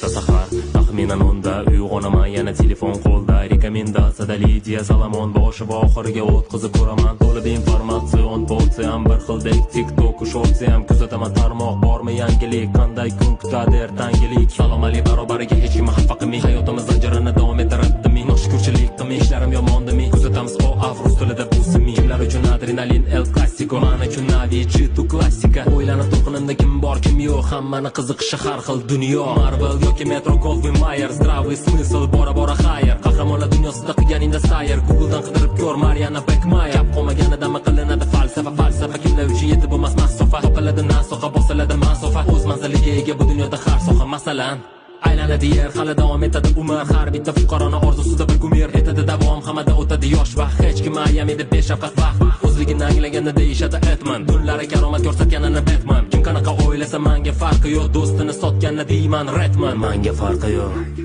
Erta sahar, taxminan 10da uyg'onaman, yana telefon qo'lda. Рекомендация da Lidiya Salomon, boshi va oxiriga o'tkazib ko'raman. To'lib informatsion portsiyam, bir xildek TikTok, shortsiyam kuzataman tarmoq, bormi yangilik, qanday kun kutadi ertangilik. Salom alik barobariga, hech kimni xafa qilmay, hayotimiz zanjirini davom ettiradimi? Noshukurchilik qilmay, ishlarim yomondimi? Kuzatamiz OAV rus tilida bu СМИ. Kimlar uchun adrenalin El Clasico, man uchun Navi G2 klassika. O'ylanib to'lqinimda kim bor, kim yo'q, hammani qiziqishi har xil dunyo. Marvel yoki Metro Goldwyn Mayer, здравый смысл bora bora xayr. Qahramonlar dunyosida qilganingda sayr, Google'dan qidirib ko'r Mariana Bekmayer. Gap qolmaganidami qilinadi falsafa, falsafa kimlar uchun yetib bo'lmas masofa. Topiladi nasoha, bosiladi masofa. O'z manziliga ega bu dunyoda har soha, masalan. Aylanadi yer, hali davom etadi umr. Har bitta fuqaroni orzusida bir gumir etadi davom, hammada o'tadi yosh vaqt. Hech kim ayamaydi beshafqat vaqt. O'zligini anglaganda deyishadi Etman. Tunlari karomat ko'rsatganini Batman. Kim qanaqa o'ylasa, manga farqi yo'q. Do'stini sotganini deyman Redman. Manga farqi yo'q.